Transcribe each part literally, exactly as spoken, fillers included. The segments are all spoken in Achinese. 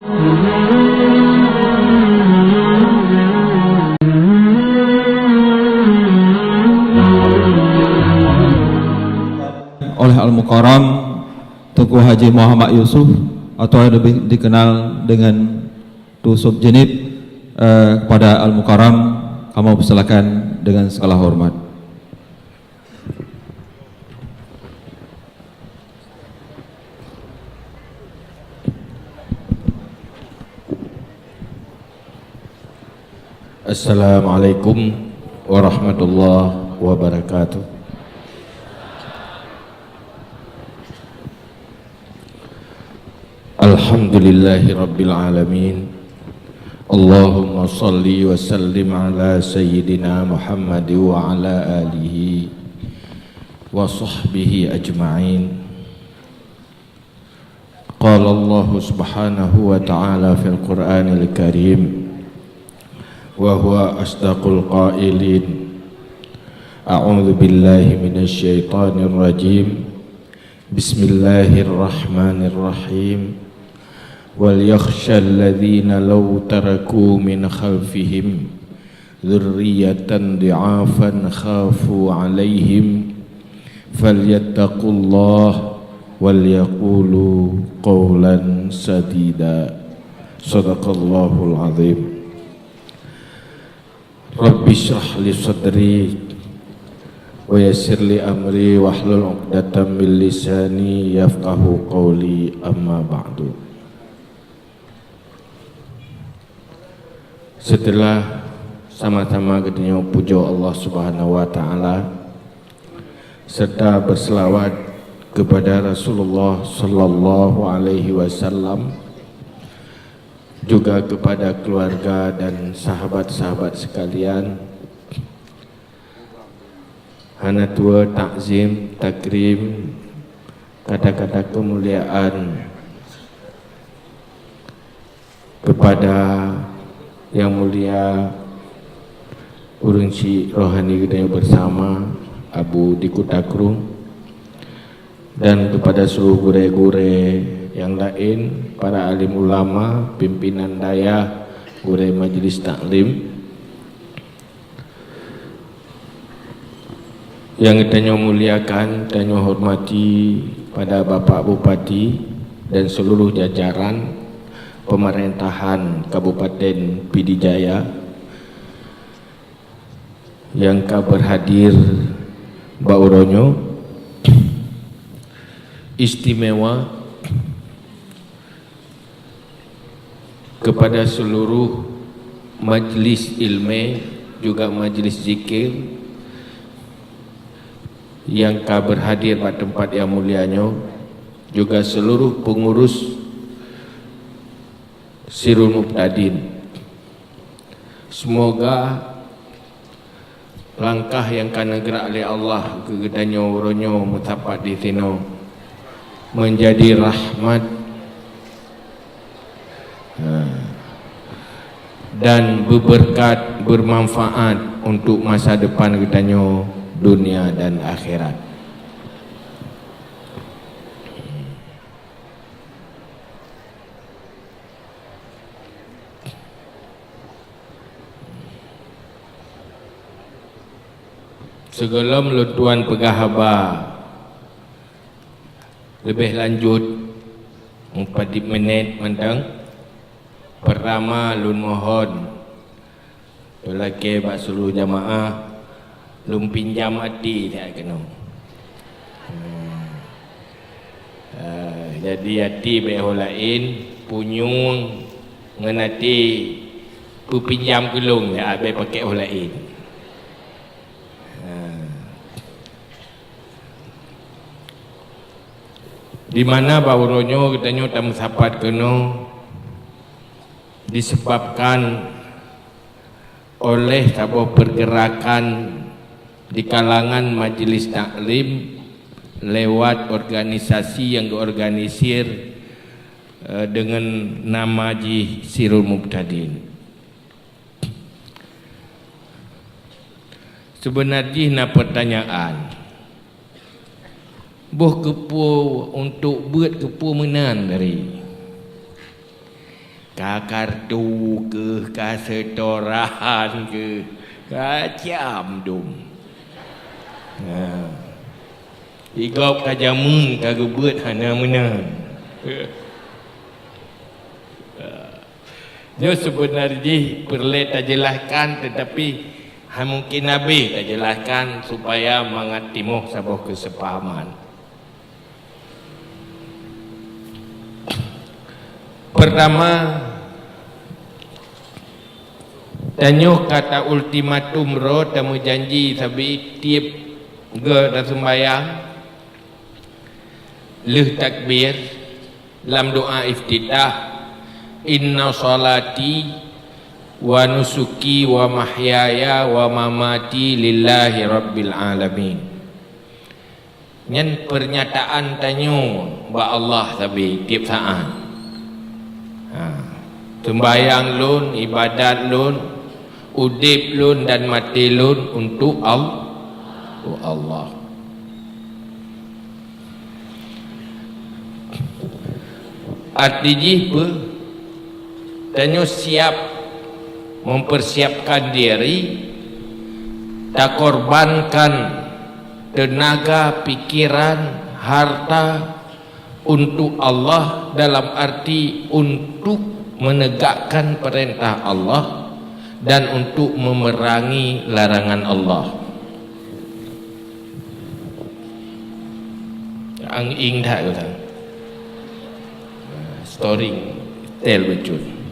Oleh Al-Mukarram Teungku Haji Muhammad Yusuf atau lebih dikenal dengan Teungku Sop Jeunieb, eh, kepada Al-Mukarram kamoe persilakan dengan segala hormat. Assalamualaikum warahmatullahi wabarakatuh. Alhamdulillahi rabbil alamin. Allahumma salli wa sallim ala sayyidina Muhammad wa ala alihi wa sahbihi ajma'in. Qala Allahu subhanahu wa ta'ala fil Qur'anil Karim, wa huwa asdaqul qailin. A'udzu billahi minasy syaithanir rajim. Bismillahirrahmanirrahim. Wal yakhshal ladzina law taraku min khalfihim dzurriyyatan dhi'afan khafu 'alaihim falyattaqullah wal yaqulu qawlan sadida. Sadaqallahul azim. Rabbi shrah li sadri wa yassir li amri wahlul 'uqdatam min lisani yafqahu qawli, amma ba'du. Setelah sama-sama geutanyoe pujoe Allah Subhanahu wa Ta'ala serta berselawat kepada Rasulullah Sallallahu Alaihi Wasallam, juga kepada keluarga dan sahabat-sahabat sekalian, hana tuwoe takzim, takrim, kata-kata kemuliaan kepada Yang Mulia Ureueng Syik Rohani geutanyoe bersama, Abu di Kuta Krueng, dan kepada seluruh gurée-gurée yang lain, para alim ulama, pimpinan dayah, gurée majlis taklim. Nyang geutanyoe muliakan, tanyoe hormati pada Bapak Bupati dan seluruh jajaran pemerintahan Kabupaten Pidie Jaya nyang ka berhadir bak uroe nyoe, istimewa kepada seluruh majlis ilmu, juga majlis zikir yang ka berhadir bak tempat yang mulia nyoe, juga seluruh pengurus Sirul Mubtadin. Semoga langkah nyang ka neugrak lé Allah keu geutanyoe uroe nyoe meusapat di sinoe menjadi rahmat, ha, dan beubeureukat, beumanfaat untuk masa depan geutanyoe dunia dan akhirat. Sigohlom lôn tuan peugah haba leubeh lanjut, meupadub minét mantong, peurtama lôn mohon Lôn lakée bak seuluruh jamaah, lôn pinjam até that keunoe. Eh, jadi até bèk ho laén, punyueng ngon até peupinjam keu lôn, ya, bèk pakèk ho laén. Eh. Di mana bak uroe nyoe geutanyoe tameusapat keunoe, disebabkan oleh saboh pergerakan di kalangan majlis taklim lewat organisasi yang geuorganisir, eh, dengan nama jih Sirul Mubtadin. Seubeuna jih na peutanyaan, boh keupeue, untuk beuet keupeue meunan dari? Ka kartu keuh, ka setoran keuh, ka cam dum. Ha. Di gob ka jameun ka geubeuet hana meunan. Nyoe seubeuna jih peureulée tajelaskan, teutapi hana mungken habéh tajelaskan supaya mangat timoh saboh keuseupahaman. Peurtama, tanyoe ka taultimatum droe, tameujanji sabe tieb goe taseumbayang lheueh takbir lam doa iftitah, "Inna shalati wa nusuki wa mahyaya wa mamati lillahi rabbil alamin." Nyan peurnyataan tanyoe bak Allah sabe tieb saát. Ha. Seumbahyang lôn, ibadat lôn, udeb lôn dan maté lôn untuk Al-, untuk Allah. Arti jih peue? Tanyoe siap mempersiapkan diri, takorbankan tenaga, pikiran, harta untuk Allah, dalam arti untuk menegakkan perintah Allah dan untuk memerangi larangan Allah. Ang ing that kata. Story tell betul.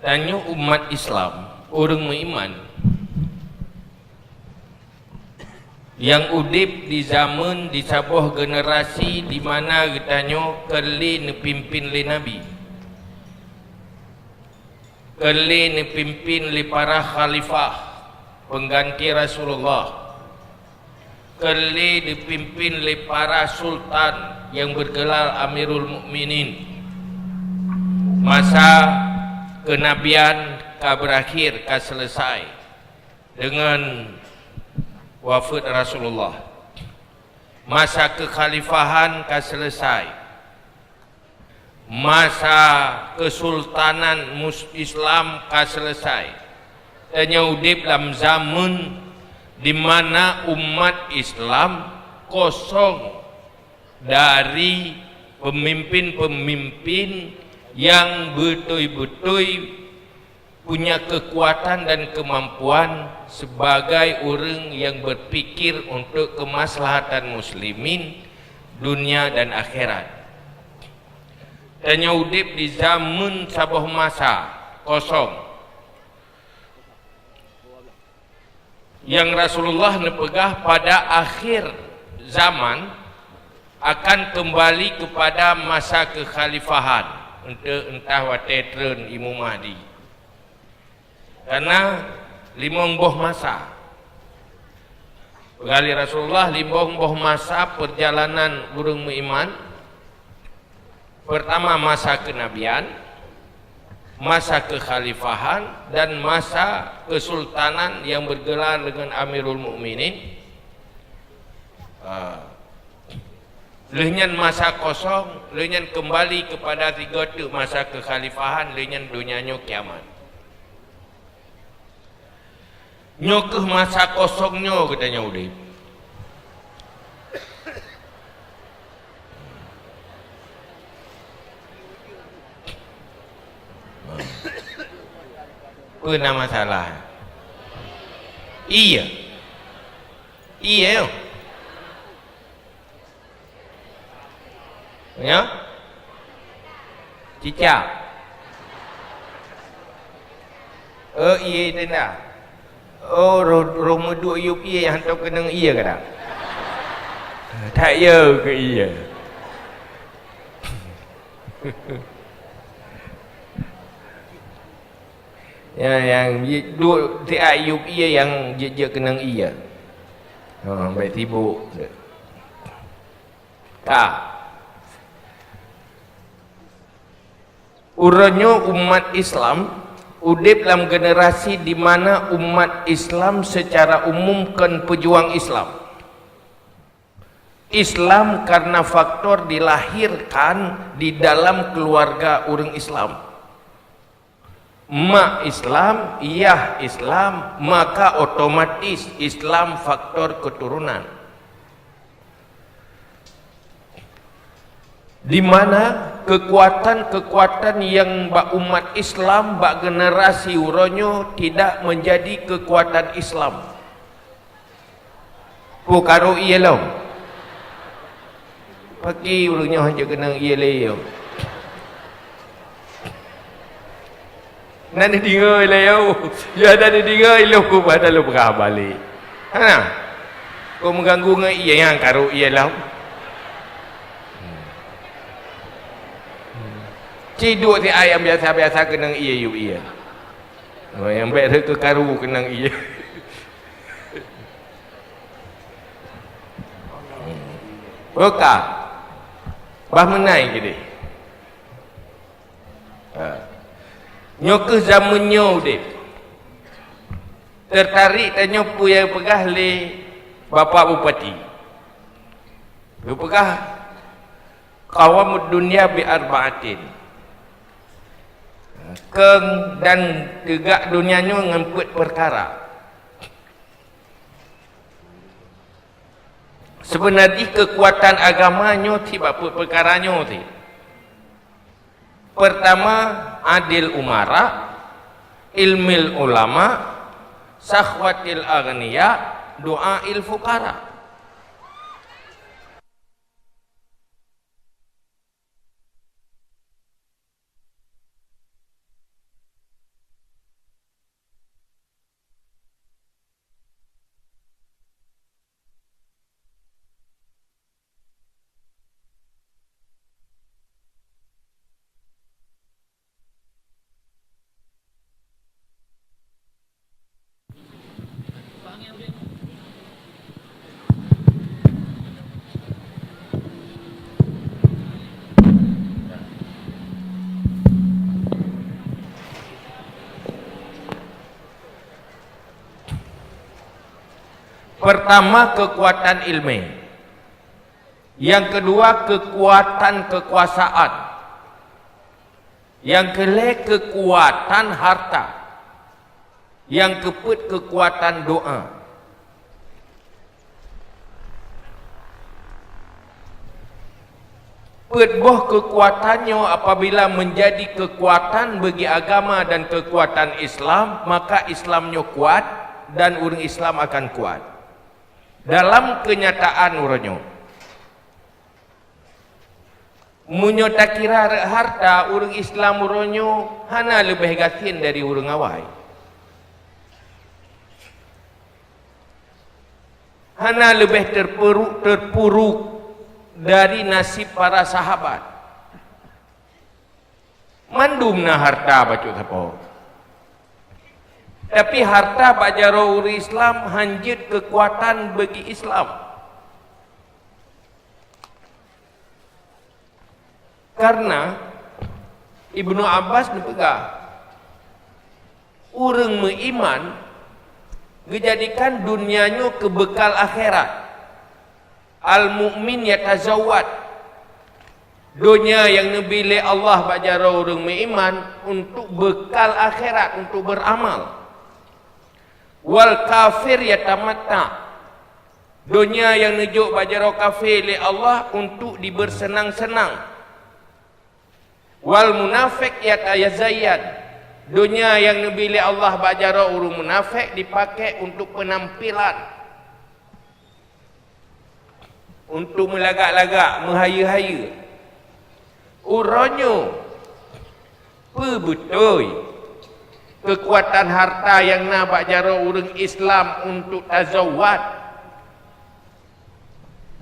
Tanyoe umat Islam, ureuëng meuiman, nyang udeb di zaman di saboh generasi di mana geutanyoe keu lheueh neupimpin lé Nabi, keu lheueh neupimpin lé para khalifah pengganti Rasulullah, keu lheueh neupimpin lé para sultan nyang bergelar Amirul Mukminin. Masa kenabian ka berakhir, ka selesai dengan wafat Rasulullah. Masa kekhalifahan ka selesai. Masa kesultanan mus-, Islam ka selesai. Tanyoe udeb lam zaman di mana umat Islam kosong dari pemimpin-pemimpin yang beutôi-beutôi punya kekuatan dan kemampuan sebagai ureuëng nyang berpikir untuk kemaslahatan muslimin dunia dan akhirat. Tanyoe udeb di zaman saboh masa kosong nyang Rasulullah neupeugah pada akhir zaman akan kembali kepada masa kekhalifahan, untuk entah watée treun Imam Mahdi. Karena limong boh masa. Peugah lé Rasulullah, limong boh masa perjalanan ureuëng meuiman. Pertama, masa kenabian, masa kekhalifahan, dan masa kesultanan yang bergelar dengan Amirul Mukminin. Ah. Lheueh nyan masa kosong, lheueh nyan kembali kepada tiga teuk masa kekhalifahan, lheueh nyan donya nyoe kiamat. Nyoe kheueh masa kosong nyoe geutanyoe udeb. Peue na masalah? Iya. Iya, yo. Ya? Cicak. Oh, ié tenda. Oh, roh, roh meuduek yup ié nyang hantom keunong ié kada? Tak yo keu ié. Nyang duek siat yup ié nyang jeuet-jeuet keunong ié. Ha, bèk sibuk. Ka. Uroe nyoe umat Islam udeb lam generasi di mana umat Islam secara umum kon peujuang Islam. Islam karena faktor dilahirkan di dalam keluarga ureuëng Islam. Mak Islam, yah Islam, maka otomatis Islam faktor keturunan. Di mana kekuatan-kekuatan nyang bak umat Islam bak generasi uroe nyoe tidak menjadi kekuatan Islam. Peue karu ié lom? Paki ureuëng nyoe hanjeuet keunong ié lé yo. Nan deungoe lé yo. Ya, nan deungoe lé yo, ku pada lôn peugah balek. Ha. Kok mengganggu ngon ié nyang karu ié lom? Ci duek siat nyang biasa-biasa keunong ié yup ié. Oh, nyang bèk rhot keu karu keunong ié. Oka. Bah meunai keudeh. Ha. Nyoe keuh zaman nyoe udeb. Teutarek tanyoe peue nyang geupeugah lé Bapak Bupati. Geupeugah, "Qawamud dunya bi arba'atin." Keu dan teugak donya nyoe ngon peuet peukara. Seubeuna jih keukuatan agama nyoe cit bak peuet peukara nyoe cit. Peurtama, adil umara, ilmil ulama, sakhwatil aghniya, du'ail fuqara. Pertama, kekuatan ilmu. Yang kedua, kekuatan kekuasaan. Nyang keulhèe keukuatan harta, nyang keupeuet keukuatan doa. Peuet boh keukuatan nyoe apabila meunjadi keukuatan bagi agama dan keukuatan Islam, maka Islam nyoe kuat dan ureuëng Islam akan kuat. Dalam keunyataan uroe nyoe, meunyoe takira rot hareuta, ureuëng Islam uroe nyoe hana leubeh gasien dari ureuëng awai. Hana leubeh teupuruk, teupuruk dari nasib para sahabat. Mandum na hareuta bacut sapo. Tapi hareuta bak jaroe ureuëng Islam hanjeuet keukuatan bagi Islam. Karena Ibnu Abbas neupeugah, ureuëng meuiman geujadikan donya nyoe keu beukal akhirat. Al-mu'min yatazawwad. Donya nyang neubi lé Allah bak jaroe ureuëng meuiman untuk beukal akhirat, untuk beuramal. Wal kafir yatamatta. Donya nyang neujok bak jaroe kafé lé Allah untuk dibeurseunang-seunang. Wal munafik yatazayyan. Donya nyang neubi lé Allah bak jaroe ureuëng munafik dipaké untuk peunampilan, untuk meulagak-lagak, meuhayeue-hayeue. Uroe nyoe, peue beutôi keukuatan hareuta nyang na bak jaroe ureuëng Islam untuk tazawwad?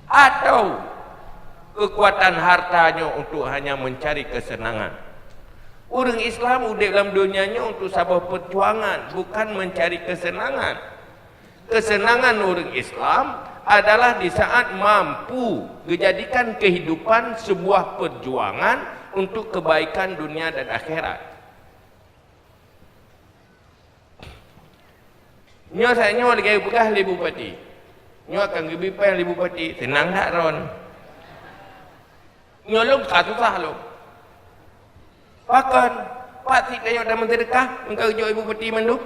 Atau keukuatan hareuta nyoe untuk hanya meuncari keuseunangan? Ureuëng Islam udeb lam donya nyoe untuk saboh peujuangan, bukan mencari kesenangan. Kesenangan ureuëng Islam adalah di saat mampu gejadikan kehidupan sebuah perjuangan untuk kebaikan dunia dan akhirat. Nyoe saat nyoe lagée peugah lé bupati. Nyoe akan geubi péng lé bupati, seunang that ron. Nyoe lôn ka susah lôn. Pakon? Pat sit tanyoe tameuseudeukah, meuka geujok ibu peti mandum?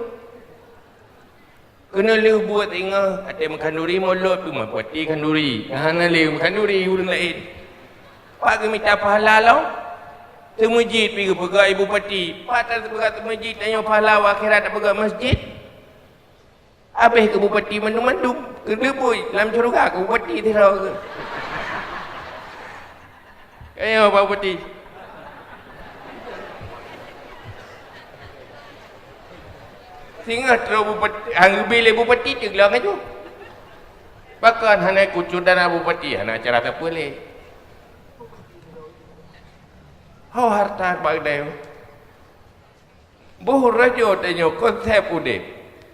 Keuneuk lheueh buet ingat, até meukhanduri mulot pih meupeti khanduri. Hana lé meukhanduri ureuëng laén. Pat geumita pahala lom? Teumeujit pih geupeugah ibu peti. Pat tapeugah teumeujit tanyoe pahala u akhirat tapeugah masjid? Habéh keu bupati mandum-mandum, keuneubui lam syeuruga keu bupati sidroe keu. Ayo, Pak Bupati. Singoh troh bupati, han geubi lé bupati, teugleng aju. Pakon hana kucut dana bupati, hana cara tapeuléh. Ho harta bak dayeuh. Boh uroe nyoe tanyoe konsep udeb.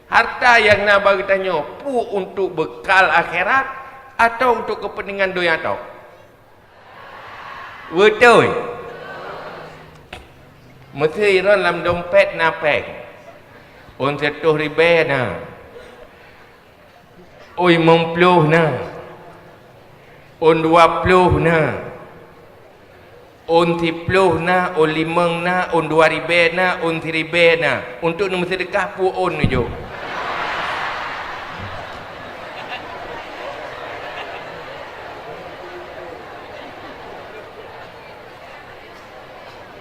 Harta nyang na bak geutanyoe peue untuk bekal akhirat atawa untuk keupeuntengan donya tok? Beutôi. Meusé iron lam dompet na péng. Ôn siratoh ribée na. Ôn limong ploh na, ôn dua ploh na, ôn siploh na, ôn limong na, ôn dua ribée na, ôn siribée na. Untuk neumeuseudeukah peue ôn neujok?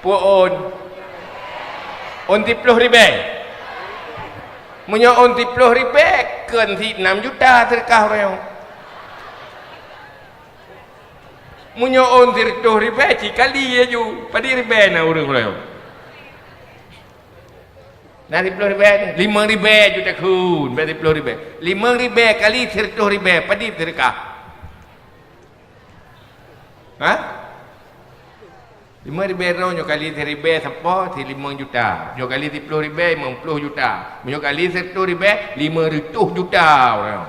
Peue ôn? Ôn siploh ribée. Meunyoe ôn siploh ribée, kheun sit nam juta seudeukah uroe nyoe. Meunyoe ôn siratoh ribée, cit kali laju, padit ribée na ureuëng uroe nyoe? Na siploh ribée, limong ribée juta kheun, bèk siploh ribée. Limong ribée kali siratoh ribée, padit seudeukah? Ha? Limong ribée droe nyoe kali siribée sapo, si limong juta. Nyoe kali siploh ribée, limong ploh juta. Nyoe kali siratoh ribée, lima reutôh juta ureuëng.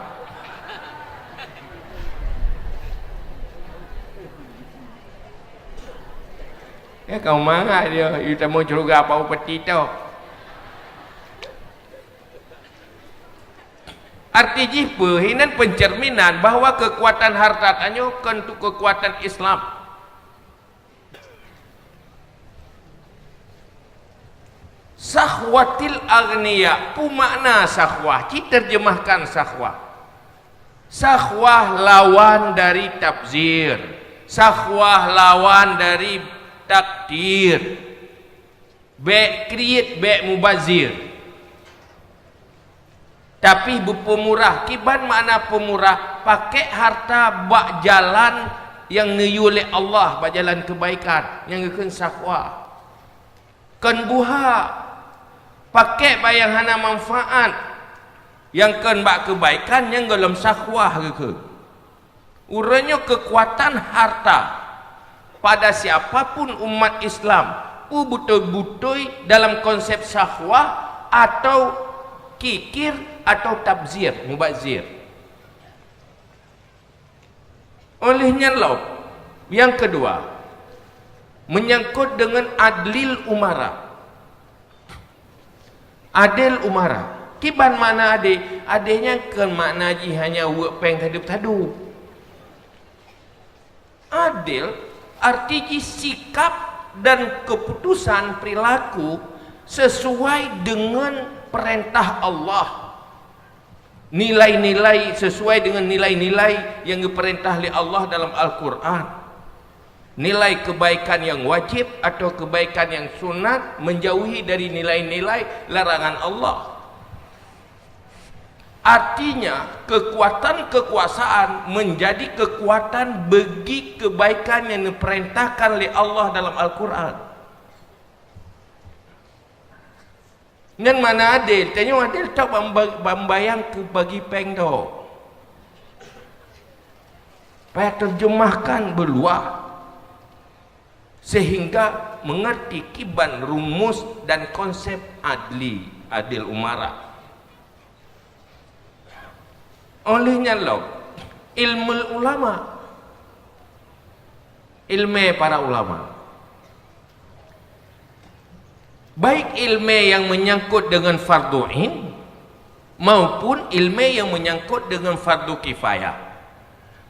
Ya, kamu mangat dia, you tamu syurga apa upeti tau. Arti jih peue? Hinan pencerminan bahwa kekuatan harta tanyoe kon untuk kekuatan Islam. Sahwatil aghniya, peue makna sahwah? Ci terjemahkan sahwah. Sahwah lawan dari tabzir. Sahwah lawan dari taktir. Bèk kriet, bèk mubazir. Tapi beupeumurah. Kiban makna peumurah? Pakèk harta bak jalan nyang neuyue lé Allah, bak jalan keubaikan, nyang geukheun sahwah. Kon buha, pakèk bak nyang hana manfaat, nyang kon bak keubaikan, nyang gohlom sahwah geukheun. Uroe nyoe keukuatan harta pada siapa pun umat Islam, peue beutôi-beutôi dalam konsep syahwah atau kikir atau tabzir, mubazir. Oleh nyan lom, nyang keudua, menyangkut deungon adlil umara. Adil umara. Kiban makna adé? Adé nyan kon makna jih hanya weuek péng sadub-sadub. Adil arti jih sikap dan keputusan perilaku sesuai dengan perintah Allah. Nilai-nilai sesuai dengan nilai-nilai yang diperintah oleh Allah dalam Al-Quran. Nilai kebaikan yang wajib atau kebaikan yang sunat, menjauhi dari nilai-nilai larangan Allah. Artinya, kekuatan kekuasaan menjadi kekuatan bagi kebaikan yang diperintahkan oleh Allah dalam Al-Quran. Nyan makna adil. Tanyoe adil tok bak, bak bayang keu bagi péng dok. Payah terjemahkan beuluwah. Sehingga mengerti kiban rumus dan konsep adli, adil umara. Oleh nyan lom, ilmu ulama, ilmu para ulama, baik ilmu yang menyangkut dengan fardu ain maupun ilmu yang menyangkut dengan fardu kifayah.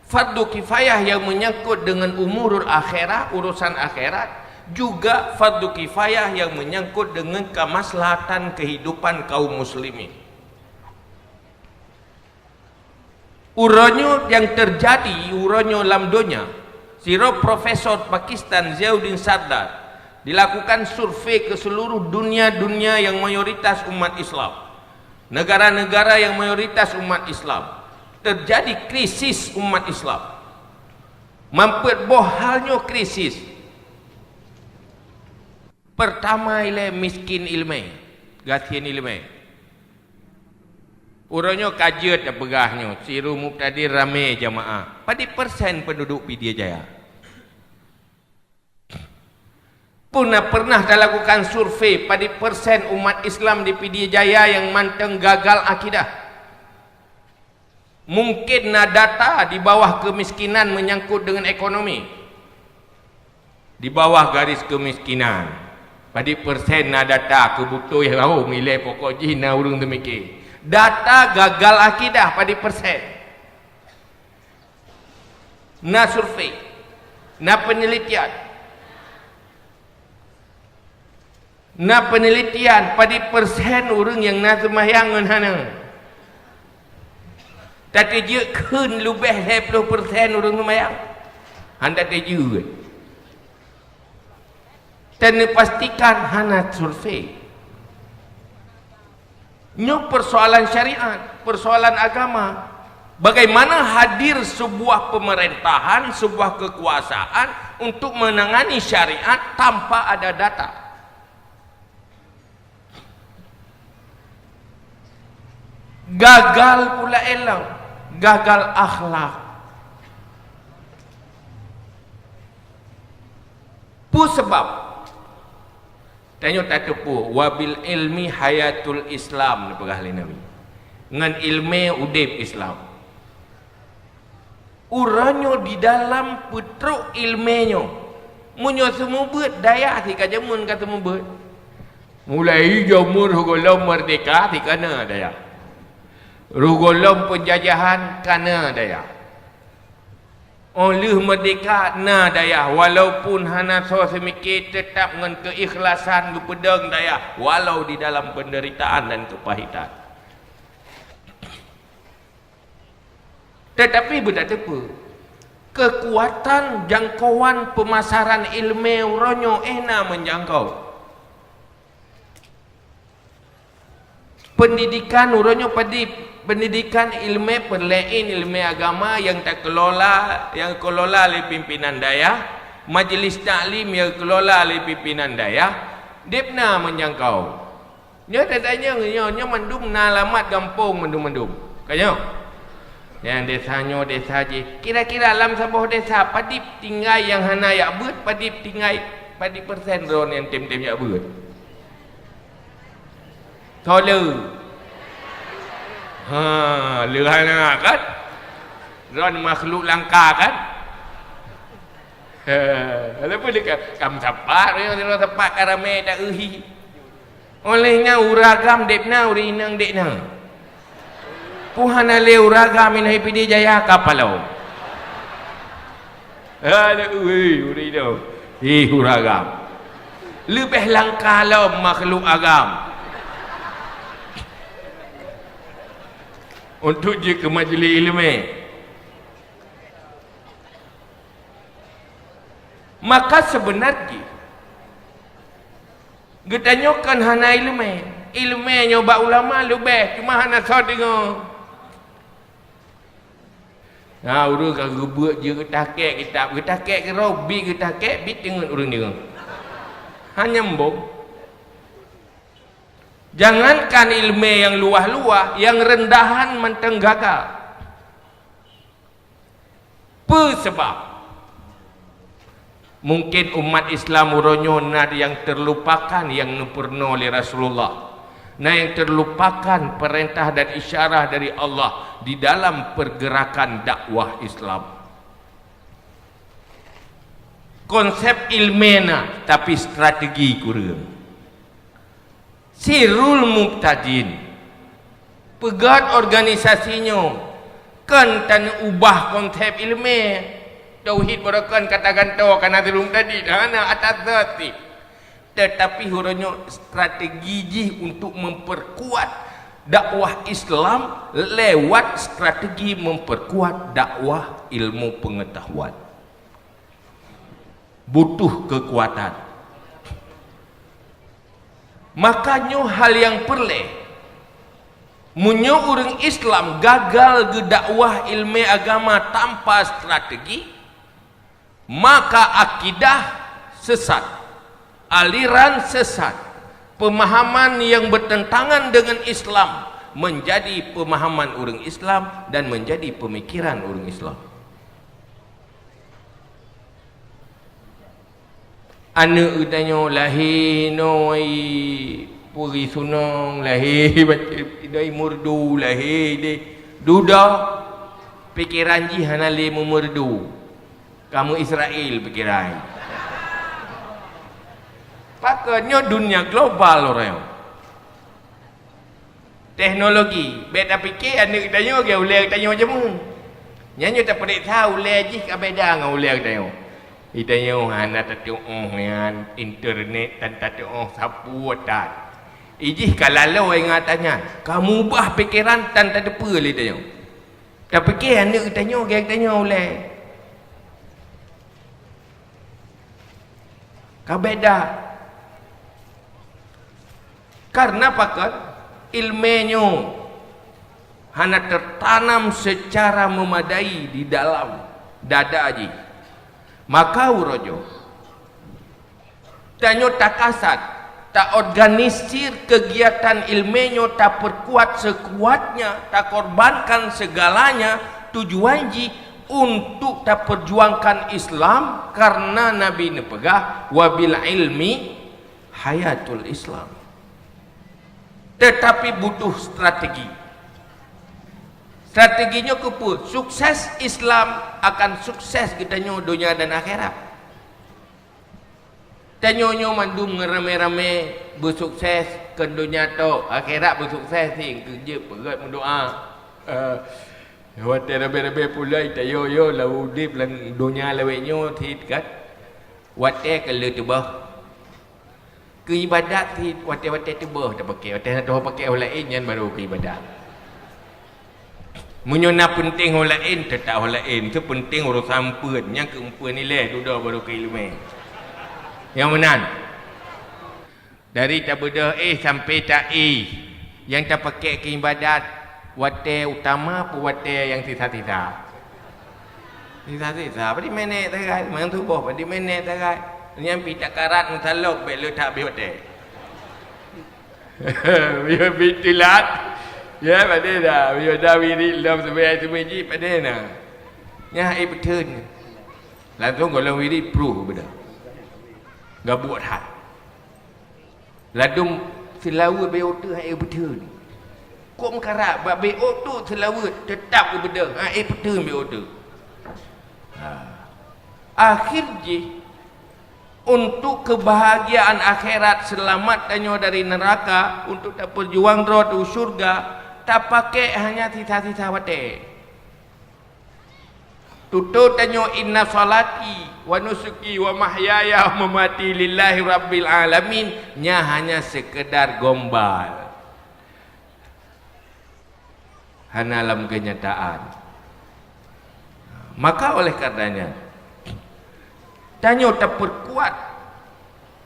Fardu kifayah yang menyangkut dengan umurul akhirah, urusan akhirat, juga fardu kifayah yang menyangkut dengan kemaslahatan kehidupan kaum muslimin. Uroe nyoe nyang teujadi uroe nyoe lam donya, sidroe profesor Pakistan Ziauddin Sardar dilakukan survei ke seluruh dunia-dunia yang mayoritas umat Islam. Negara-negara yang mayoritas umat Islam, teujadi krisis umat Islam. Mampet boh hal nyoe krisis. Pertama ilée miskin ilmée, gasien ilmée. Uroe nyoe ka jeuet tapeugah nyoe, sidroe mubtadi ramé jamaah. Padit persen penduduk Pidie Jaya? Pernah, pernah talakukan survei padit persen umat Islam di Pidie Jaya nyang mantong gagal akidah? Mungkin na data di bawah kemiskinan menyangkut dengan ekonomi. Di bawah garis kemiskinan, padit persen na data keubutoh ho ilée pokok jih na ureuëng teumike. Data gagal akidah padit persen. Na survei, na penelitian. Na penelitian padit persen ureuëng nyang na seumayang ngon hana. Tateujeuet kheun leubeh lhée ploh persen ureuëng seumayang? Hana tateujeuet. Dan neupastikan hana survei. Nyoe persoalan syariat, persoalan agama. Bagaimana hadir sebuah pemerintahan, sebuah kekuasaan untuk menangani syariat tanpa ada data? Gagal pula ilmu, gagal akhlak. Peue sabab? Tanyoe tateupeue, "Wabil ilmi hayatul Islam," neupeugah lé Nabi. Ngon ilmé udeb Islam. Uroe nyoe di dalam peutrok ilmé nyoe, meunyoe seumeubeuet dayah sit ka jameun ka seumeubeuet. Mulai jameun roh gohlom meurdeka sit ka na dayah. Roh gohlom peunjajahan ka na dayah. Óh lheueh meurdeka na dayah, walaupun hana soe seumike, teutap ngon keuikhlasan geupeudong dayah, walau di dalam peundeuritaan dan keupahitan. Teutapi beutateupeue, keukuatan jangkauan peumasaran iéleumé uroe nyoe éh na meujangkau. Peundidikan uroe nyoe padib, peundidikan iéleumé peurlaén iéleumé agama nyang takeulola, nyang geukelola lé pimpinan dayah, majeulis taklim nyang geukelola lé pimpinan dayah, deb na meujangkau. Nyoe tatanyong nyoe, nyoe mandum na alamat gampông mandum-mandum. Ka nyoe? Nyang desa nyoe, desa jih. Kira-kira lam saboh desa, padib tinggai nyang hana jak beuet, padib tinggai, padib persen droe nyang tem-tem jak beuet? Soe le? Ha, le hana kan? Droe makhluk langka kan? He, walaupun dia ka-, kam sapat, droe sapat ka ramé ta euhi. Óh lheueh nyan ureuëng agam deb na, ureuëng inong deb na. Peu hana lé ureuëng agam inong Pidie Jaya ka palong. Aduh, ui, ureuëng inong. Ih, ureuëng agam. Leubeh langka lom makhluk agam. Untuk jeuet keu majlis iéleumé. Maka seubeuna jih, geutanyoe kon hana iéleumé. Iéleumé nyoe bak ulama leubeh, cuma hana soe deungoe. Na ureuëng ka geubeuet jeuet geutakek kitab, geutakek keudroe, bit geutakek, bit teungeut ureuëng deungoe. Hana nyambông. Jangankan iéleumé nyang luwah-luwah, nyang reundahan mantong gagal. Peue sabab? Mungkin umat Islam uroe nyoe na nyang terlupakan nyang neupurunoe lé Rasulullah. Na nyang terlupakan peurintah dan isyarah dari Allah di dalam pergerakan dakwah Islam. Konsep ilmé na, tapi strategi kureueng. Sirul Mubtadin. Peugét organisasi nyoe kon taneuubah konsep ilmé. Tauhid baroe kon ka tagantoe, ka na Sirul Mubtadin, hana, atas zat cit. Tetapi uroe nyoe strategi jih untuk memperkuat dakwah Islam lewat strategi memperkuat dakwah ilmu pengetahuan. Butuh kekuatan. Maka nyoe hal nyang peureulée. Meunyoe ureuëng Islam gagal geudakwah ilmé agama tanpa strategi, maka akidah sesat, aliran sesat, pemahaman yang bertentangan dengan Islam menjadi pemahaman ureuëng Islam dan menjadi pemikiran ureuëng Islam. Aneuëk geutanyoe lahé nyoe puri sunong, lahé idai murdu, lahé idai duda, pikeran jih hana lé meumeurdu. Kamoe Israel pikeran. Pakon nyoe dunia global orang. Teknologi, bék tapike aneuëk geutanyoe lagée ulée geutanyoe jameun. Nyan nyoe tapeuriksa ulée jih ka beda ngon ulée geutanyoe. Geutanyoe hana tatuoh nyan internet tan tatuoh sapeue tan. Ijih ka laloe ingatan nyan, ka mubah pikeran tan tateupeue lé tanyoe. Tapike aneuëk geutanyoe lagée geutanyoe ulée. Ka beda. Karena pakon? Ilmé nyoe hana tertanam secara memadai di dalam dada jih. Maka uroe nyoe, tanyoe takasat, taorganisir kegiatan ilmé nyoe, taperkuat sekuatnya, takorbankan segalanya, tujuan jih untuk taperjuangkan Islam, karena Nabi neupeugah, "Wabil ilmi hayatul Islam." Tetapi butuh strategi. Strategi nyoe keupeue? Sukses Islam akan sukses geutanyoe donya dan akhirat. Tanyoe nyoe mandum ngeurame-rame beusukses, kon donya tok, akhirat beusukses, sing keujeuet peugét meudoa. Eh, watée rabe-rabe pulai, tayo-yo lam udeb lam donya lawét nyoe cit kan. Watée ka lheueh teubah. Keu ibadat cit watée-watée teubah tapakée, watée hana teupakée ho laén nyan baru keu ibadat. Meunyoe na peunteng ho laén, teutap ho laén. Teupeunténg urosan peuet, nyang keu peuet nilai dudoe baru keu ileumé. Nyang meunan. Dari tabeudôh éh sampoe ta-éh, nyang tapakée keu ibadat watée utama peue watée nyang sisa-sisa? Sisa-sisa, padum minét sagai, mantong boh padum minét sagai. Nyang pih takarat meusalok bék le that bih watée. Bih telat. Ya, padé dah. Bih dah wirit lom seubé-seubé jih, padé na. Nyan hai peuteun. Langsung golom wirit pruh beudah. Gabuek that. Ladum seulaweuet bék oteuk hai peuteun. Kok meukarat bak bék oteuk seulaweuet teutap geubeudôh hai peuteun bék oteuk. Ha. Akhir jih, untuk kebahagiaan akhirat, seulamat tanyoe dari neuraka, untuk tapeujuang droe u syeuruga, tapakée hanya sisa-sisa watée. Tutoe tanyoe, "Inna sholati wa nusuki wa mahyaya wa mamati lillahi rabbil alamin," nyan hanya seukeudar gombal. Hana lam keunyataan. Maka oleh karenanya, tanyoe tapeukuat,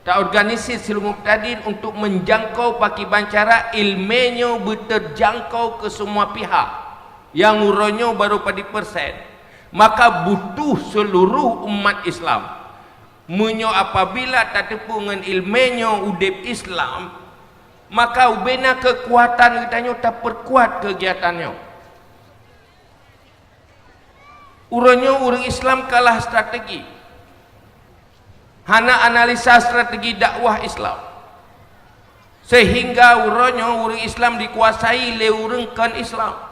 taorganisir Sirul Mubtadin untuk menjangkau pakiban cara ilmé nyoe beuteujangkau keu semua pihak nyang uroe nyoe baru padum persen. Maka butuh seluruh umat Islam. Meunyoe apabila tateupeue ngon ilmé nyoe udeb Islam, maka ubena keukuatan geutanyoe tapeukuat keugiatan nyoe. Uroe nyoe ureuëng Islam kalah strategi. Hana analisa strategi dakwah Islam, sehingga uroe nyoe ureuëng Islam dikuasai lé ureuëng kon Islam.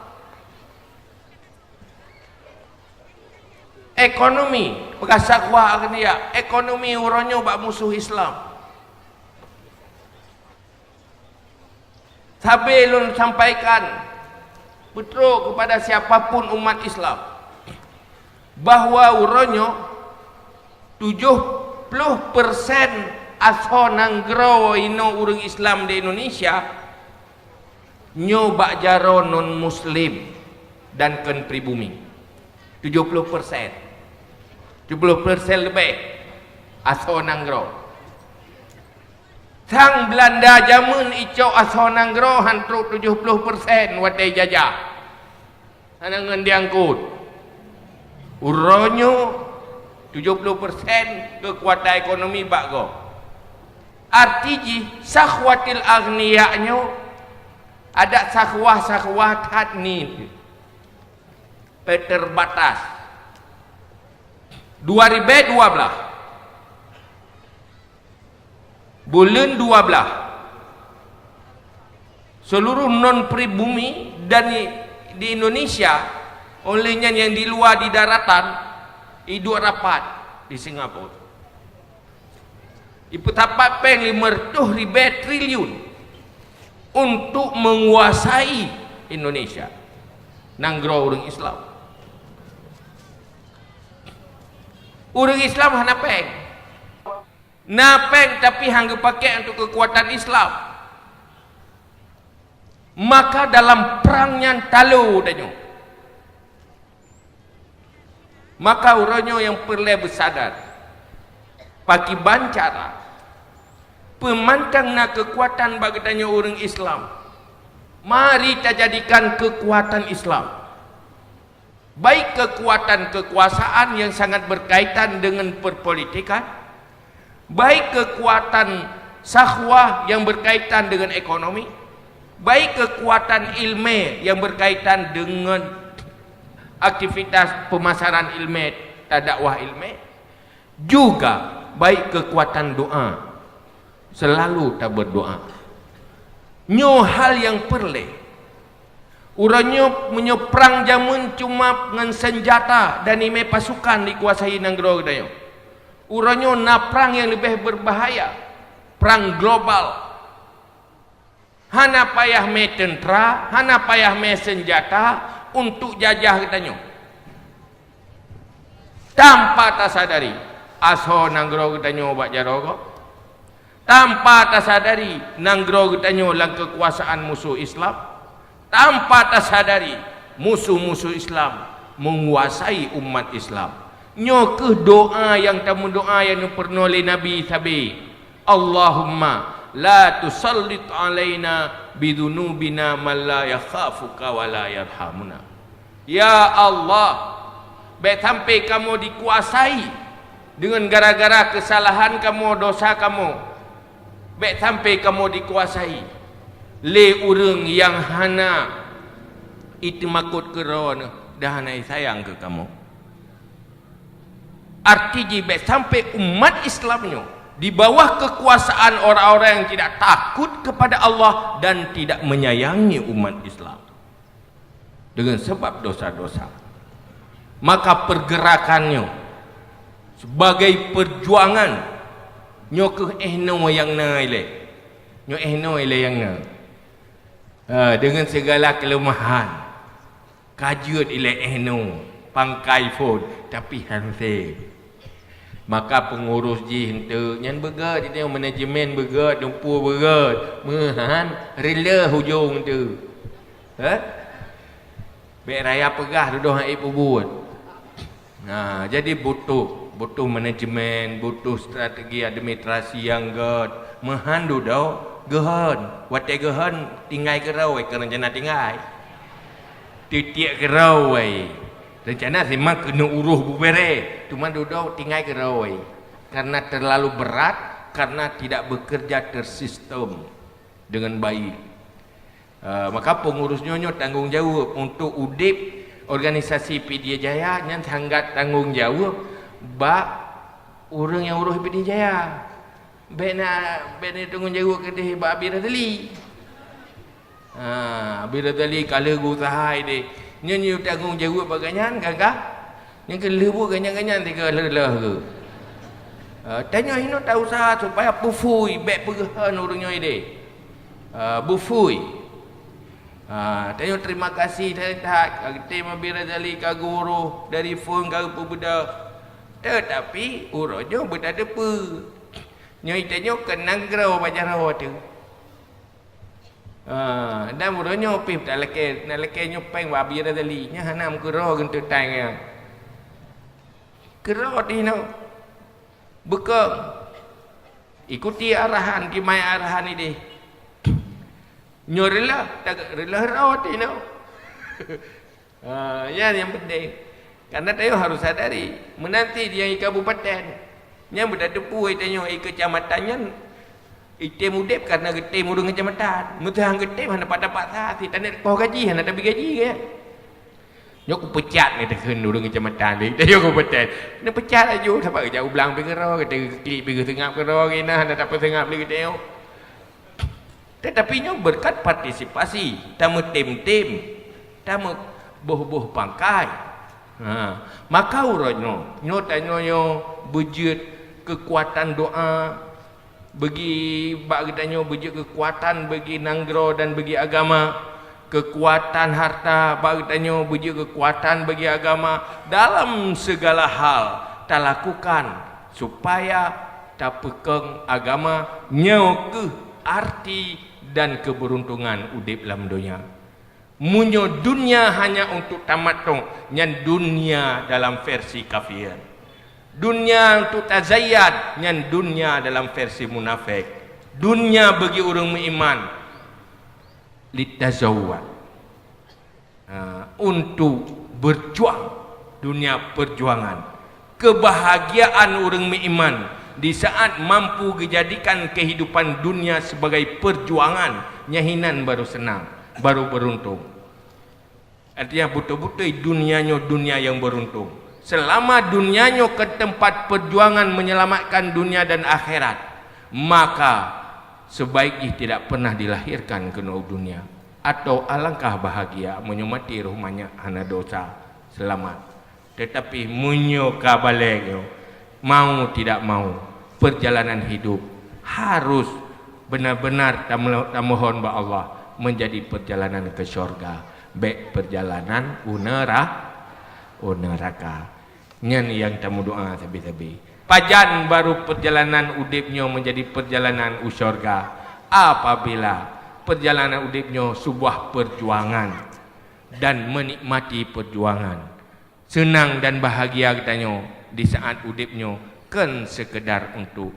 Ekonomi, peugah sakhwah akhirnya, ekonomi uroe nyoe bak musoh Islam. Sabe lôn sampaikan beutôi kepada siapa pun umat Islam, bahwa uroe nyoe tujoh ploh persen asoe nanggroe inoe ureuëng Islam di Indonesia nyoe bak jaroe non-muslim dan kon pribumi. Tujoh ploh persen. Tujoh ploh persen leubeh asoe nanggroe. Sang Beulanda jameun icok asoe nanggroe han trok tujoh ploh persen watée jajah. Hana ngon diangkut. Uroe nyoe tujoh ploh persen keukuatan ekonomi bak gob. Arti jih sakhwatil aghnia nyoe adak sakhwah-sakhwah that ni terbatas. Dua ribée dua blaih, buleuen dua blaih, seluruh non pribumi dan di, di Indonesia, oleh nyan nyang di luwa di daratan, iduek rapat di Singapura. Ipeusapat péng lima reutôh ribée triliun untuk menguasai Indonesia, nanggroe ureuëng Islam. Ureuëng Islam hana péng. Na péng tapi han geupaké untuk keukuatan Islam. Maka dalam prang nyan talo tanyoe. Maka uroe nyoe nyang peureulée beusadar, pakiban cara peumantang na keukuatan bak geutanyoe ureuëng Islam. Mari tajadikan keukuatan Islam, baik keukuatan keukuasaan yang sangat berkaitan dengan perpolitikan, baik keukuatan sakhwah yang berkaitan dengan ekonomi, baik keukuatan ilmu yang berkaitan dengan aktivitas pemasaran ilmu dan dakwah ilmu, juga baik keukuatan doa. Selalu taberdoa. Nyoe hal nyang peureulée. Uroe nyoe meunyoe prang jameun cuma ngon senjata dan imé pasukan dikuasai nanggroe geutanyoe. Uroe nyoe na prang nyang leubeh berbahaya, prang global. Hana payah mé teuntra, hana payah mé senjata untuk jajah geutanyoe. Tanpa tasadari, asoe nanggroe geutanyoe bak jaroe gob. Tanpa tasadari, nanggroe geutanyoe lam keukuasaan musoh Islam. Tanpa tasadari, musoh-musoh Islam menguasai umat Islam. Nyoe kheueh doa nyang tameudoa nyang neupeurunoe lé Nabi sabe, "Allahumma la tusallit alaina bidzunubina man la yakhafuka wa la yarhamuna." Ya Allah, bék sampai kamoe dikuasai deungon gara-gara keusalahan kamoe, dosa kamoe. Bék sampai kamoe dikuasai lé ureuëng nyang hana iteumakot keu Droeneuh dan hana sayang keu kamoe. Arti jih bék sampai umat Islam nyoe di bawah kekuasaan orang-orang yang tidak takut kepada Allah dan tidak menyayangi umat Islam dengan sebab dosa-dosa. Maka pergerakan nyoe sebagai perjuangan nyoe kheueh eh noe nyang na ilée. Nyoe eh noe ilée nyang na. Ha, dengan segala kelemahan. Ka jeuet ilée eh noe, pangkai phon, tapi han sép. Maka peungurus jih eunteuk nyan beugét, di tanyoe manajemen beugét, dumpeue beugét, meuhan reuloh ujong eunteuk. Hah? Bék raya peugah dudoe han ék peubuet. Nah, jadi butuh, butuh manajemen, butuh strategi administrasi nyang gét. Meuhan dudoe geuhon. Watée geuhon, tinggai keudroe, keu rencana tinggai. Titiek keudroe. Rencana simang keuneuk uroh bubere, cuma dudoe tinggai keudroe. Karena terlalu berat, karena tidak bekerja tersistem dengan baik. Eh, maka pengurus nyoe, nyoe tanggong jaweueb untuk udeb organisasi Pidie Jaya nyan sangat tanggong jaweueb bak Ureuëng nyang uroh Pidie Jaya. Bék na, bék na tanggong jaweueb keudeh bak Abi Razali. Ha, Abi Razali ka lheueh geuuseuha ideh. Nyoe, nyoe tanggong jaweueb bak gobnyan, gagah. Nyang keu lheueh buet gobnyan-gobnyan tiga lheueh-lheueh geuh. Ha, tanyoe hinoe tauseuha supaya peufui, bék peugeuhon ureuëng nyoe ideh. Ha, beufui. Ha, tanyoe terima kasih that-that, ka geutem Abi Razali ka geuuroh dari phon ka geupeubeudoh. Tetapi uroe nyoe beutateupeue. Nyoe tanyoe kon nanggroe bak jaroe teuh. Ha, dan uroe nyoe pih talakée, nalakée nyoe péng bak Abi Razali, nyan hana meukeurô geunteuk tan nyan. Keurô teuh hinoe. Beukong. Ikuti arahan, kimai arahan ideh. Nyoe reuloh, tak reuloh rot inoe. Ha, nyan nyang penting. Karena tanyoe harus sadari, meunanti nyang i kabupaten, nyan beutateupeue tanyoe i keucamatan nyan, item udeb karena geutem ureuëng keucamatan. Meuseuhang geutem hana pat-pat sa, si taneuk poh gaji hana tabi gaji keu nyan. Nyoe kupeucat ngon takheun ureuëng keucamatan lé, tanyoe kabupaten. Neupeucat laju, sabab geujak u blang pih keudroe, geuteu geuklik pih geuseungab keudroe, keu na hana tapeuseungab lé geutanyoe. Tetapi nyoe beureukat partisipasi, tameutem-tem, tameuboh-boh pangkai. Ha, maka uroe nyoe, nyoe tanyoe nyoe beujeuet keukuatan doa, bagi bak geutanyoe beujeuet keukuatan bagi nanggroe dan bagi agama, keukuatan harta bak geutanyoe beujeuet keukuatan bagi agama. Dalam segala hal talakukan supaya tapeukong agama, nyoe keuh arti dan keubeuruntongan udeb lam donya. Meunyoe dunia hanya untuk tamatong, nyan dunia dalam versi kafir. Dunia untuk tazayyan, nyan dunia dalam versi munafik. Dunia bagi ureuëng meuiman, litazawwad. Ha, untuk berjuang, dunia perjuangan. Kebahagiaan ureuëng meuiman di saat mampu geujadikan kehidupan dunia sebagai perjuangan, nyan hinan baru seunang, baru beuruntung. Artinya, beutôi-beutôi dunia nyoe dunia nyang beuruntung. Selama dunia nyoe kon teumpat perjuangan menyelamatkan dunia dan akhirat, maka sebaik jih tidak pernah dilahirkan keunoe dunia. Atau alangkah bahagia meunyoe maté roh manyak hana dosa, seulamat. Tetapi meunyoe ka balek nyoe, mau tidak mau, perjalanan hidup harus benar-benar tamoh-, tamohon bak Allah menjadi perjalanan ke syurga, bék perjalanan u neura-, u neuraka. Nyan nyang tameudoa sabe-sabe. Pajan baru perjalanan udeb nyoe menjadi perjalanan u syurga? Apabila perjalanan udeb nyoe sebuah perjuangan dan menikmati perjuangan. Seunang dan bahagia geutanyoe di saat udeb nyoe kon sekedar untuk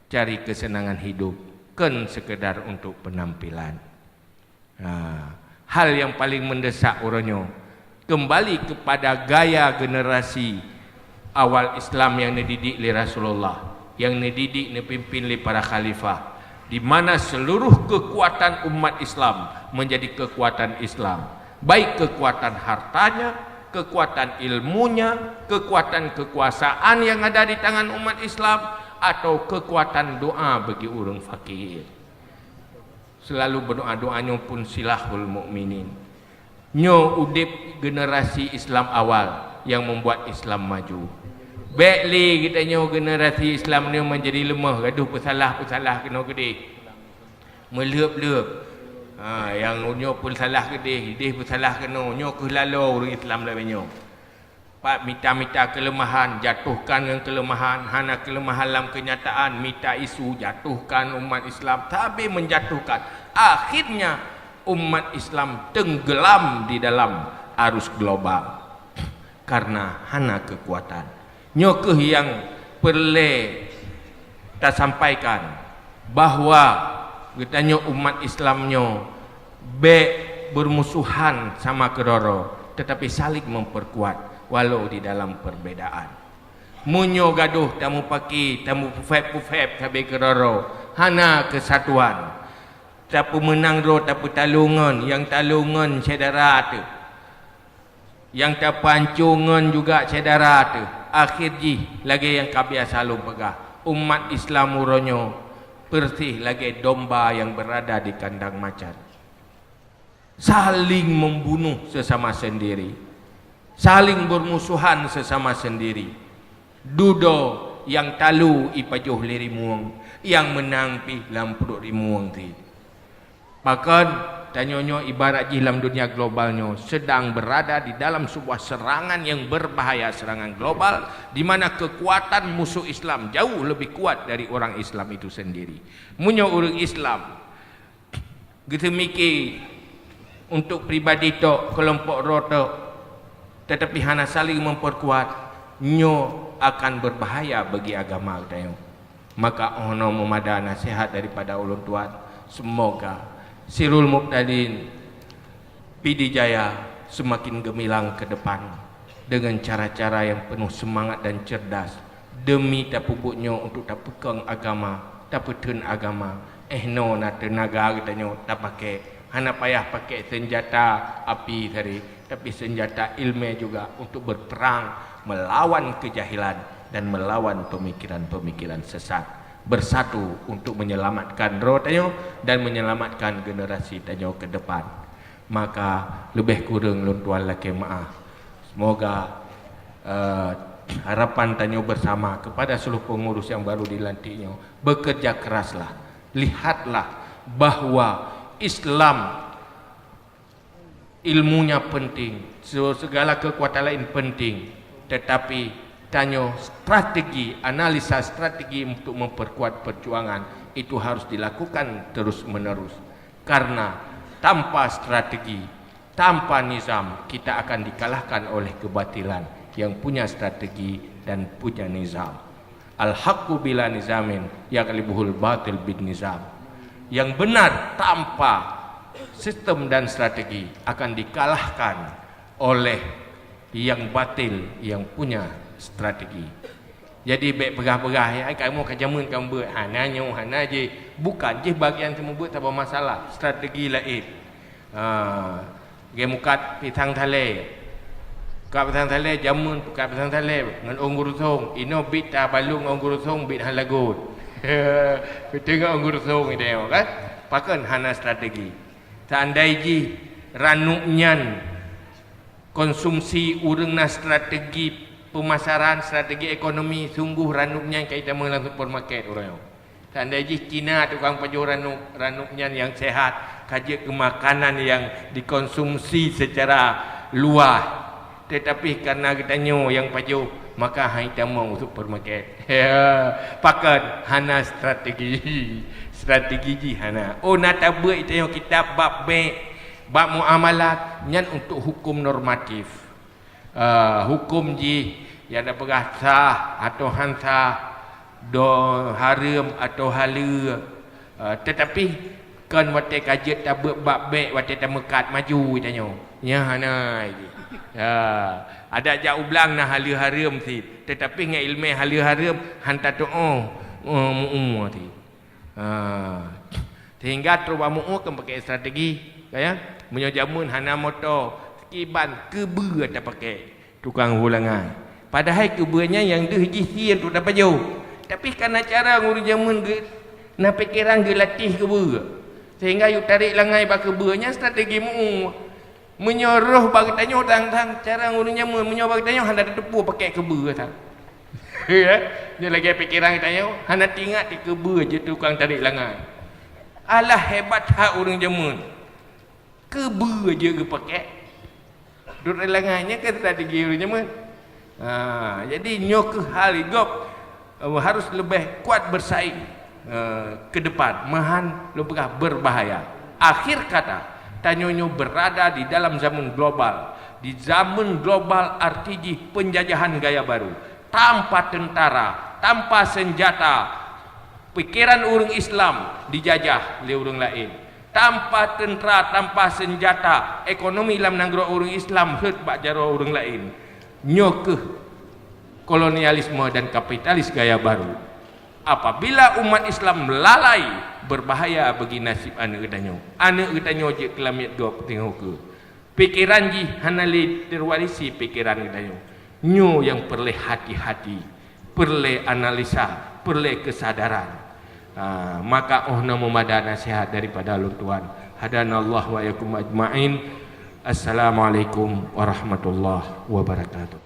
cari kesenangan hidup, kon sekedar untuk penampilan. Ha, hal nyang paleng mendesak uroe nyoe, kembali kepada gaya generasi awal Islam nyang neudidik lé Rasulullah, nyang neudidik, neupimpin lé para khalifah, di mana seluruh kekuatan umat Islam menjadi kekuatan Islam, baik kekuatan hartanya, kekuatan ilmunya, kekuatan kekuasaan yang ada di tangan umat Islam, atau kekuatan doa bagi ureuëng fakir. Selalu berdoa, doa nyoe pun silahul mukminin. Nyoe udeb generasi Islam awal nyang membuat Islam maju. Bék lé geutanyoe generasi Islam nyoe menjadi leumoh, gadoh peusalah-peusalah keunoe keudeh. Meuleueb-leueb. Ha, nyang nyoe peusalah keudeh, ideh peusalah keunoe, nyoe keuh laloe ureuëng Islam lagée nyoe. Pat mita-mita keuleumahan, jatuhkan ngon keuleumahan, hana keuleumahan lam keunyataan, mita isu, jatuhkan umat Islam, sabe menjatuhkan. Akhirnya, umat Islam tenggelam di dalam arus global karena hana kekuatan. Nyoe keuh nyang peureulée tasampaikan bahwa geutanyoe umat Islam nyoe bék beurmusuhan sama keudroe-droe, tetapi saling memperkuat walau di dalam perbedaan. Meunyoe gadoh tamupaki, tamupufeb-pufeb sabe keudroe-droe, hana keusatuan, tapeumeunang droe, tapeutalong ngon, nyang talong ngon syedara teuh. Nyang tapeuhanco ngon juga syedara teuh. Akhé jih, lagée nyang ka biasa lôn peugah, umat Islam uroe nyoe peureuseh lagée domba nyang beurada di kandang macan. Saléng meubunoh seusama seundiri, saléng beurmusohan seusama seundiri. Dudoe nyang talo ipajoh lé rimueng, nyang meunang pih lam pruet rimueng cit. Pakon, tanyoe nyoe ibarat jih lam dunia global nyoe seudang beurada di dalam sebuah seurangan nyang beurbahaya, seurangan global, di mana keukuatan musoh Islam jauh leubeh kuat dari ureuëng Islam itu seundiri. Meunyoe ureuëng Islam geuteumiki untuk pribadi tok, keulompok droe tok, teutapi hana saléng meupeurkuat, nyoe akan beurbahaya bagi agama geutanyoe. Maka 'oh noe meumada naseuhat daripada ulôn tuan, seumoga Sirul Mubtadin Pidie Jaya seumaken geumilang keu depan deungon cara-cara nyang peunoh seumangat dan ceurdas, deumi tapeubuet nyoe untuk tapeukong agama, tapeutheun agama. 'Oh noe na teunaga geutanyoe tapakée, hana payah pakée seunjata api sabe, tapi seunjata iéleumé juga untuk beupeurang meulawan keujahilan dan meulawan peumikiran-peumikiran sesat. Beusatu untuk menyelamatkan droe tanyoe dan menyelamatkan generasi tanyoe keu depan. Maka leubeh kureueng lôn tuan lakée meuáh. Seumoga, eh, harapan tanyoe beusama keupada seuluruh peungurus nyang baru dilantik nyoe, beukeureuja keuraslah. Lihatlah bahwa Islam, ilmunya penting, se-, segala keukuatan laén penting, teutapi tanyoe strategi, analisa strategi untuk memperkuat perjuangan itu harus dilakukan terus-menerus. Karena tanpa strategi, tanpa nizam, kita akan dikalahkan oleh kebatilan. Yang punya strategi dan punya nizam. Al-haqqu bila nizamin yaghlibuhul batil bin nizam. Yang benar tanpa sistem dan strategi akan dikalahkan oleh yang batil yang punya strategi. Jadi, bék peugah-peugah, "Ya, kamoe ka jameun ka beuet." Hana nyoe, hana jih. Bukan jih bagian seumeubeuet saboh masalah, strategi laén. Ha, lagée mukat pisang salée. Mukat pisang salée, jameun mukat pisang salée ngon ôn gurusong. Inoe biet tabalong ngon ôn gurusong, biet hana lagot. Beutôi ngon ôn gurusong, kan? Pakon hana strategi. Seandai jih ranub nyan konsumsi ureuëng na strategi peumasaran, strategi ekonomi, sungguh ranub nyan ka jitamong lam supermarket uroe nyoe. Seandai jih Cina tukang pajoh ranub, ranub nyan nyang sehat, ka jeuet keu makanan nyang dikonsumsi secara luas. Teutapi kareuna geutanyoe nyang pajoh, maka han jitamong u supermarket. Ya, pakon hana strategi. Strategi jih hana. Oh, na tabeuet tanyoe kitab bab bank, bab muamalat, nyan untuk hukum normatif. Ah, hukum jih nyang na peugah sah atau han sah, do hareuem atau haleue. Ah, teutapi kon watée ka jeuet tabeuet bab bank, watée tameukat maju tanyoe. Nyan hana jih. Ya, adak jak u blang na haleue hareuem cit, teutapi ngon iéleumé haleue hareuem han tatuoh, eh, meu-umu cit. Ha. Sehingga trok bak meu-umu kan pakai strategi, kan, ya. Meunyoe jameun hana moto, kiban keubeue tapakai tukang hu langai. Padahai keubeue nyan nyang deuh jih sie untuk tapajoh. Tapi kareuna cara ureuëng jameun geu-, na pikeran geulatih keubeue. Sehingga yue tarek langai bak keubeue nyan strategi meu-umu. Meunyoe roh bak geutanyoe tang-tang, cara ureuëng jameun, meunyoe bak geutanyoe hana tateupeue pakai keubeue tang. Ya, nyoe lagée pikeran geutanyoe, hana teuingat di keubeue jeuet tukang tarek langai. Alah hebat that ureuëng jameun. Keubeue jeuet geupakai. Tarek langai nyan kan strategi ureuëng jameun. Ha, jadi nyoe keuh hal gob, eh, harus leubeh kuat bersaing, eh, ke depan, meuhan lôn peugah berbahaya. Akhir kata, tanyoe nyoe berada di dalam zaman global. Di zaman global arti jih penjajahan gaya baru. Tanpa tentara, tanpa senjata, pikeran ureuëng Islam dijajah lé ureuëng laén. Tanpa tentara, tanpa senjata, ekonomi lam nanggroe ureuëng Islam rhot bak jaroe ureuëng laén. Nyoe keuh kolonialisme dan kapitalis gaya baru. Apabila umat Islam lalai, berbahaya bagi nasib aneuëk geutanyoe. Aneuëk geutanyoe jeuet keu lamiet gob teungoh keu. Pikeran jih hana lé terwarisi pikeran geutanyoe. Nyoe nyang peureulée hati-hati, peureulée analisa, peureulée keusadaran. Ha, maka 'oh noe meumada nasihat daripada lôn tuan. Hadanallahu wa iyyakum ajma'in. Assalamualaikum warahmatullahi wabarakatuh.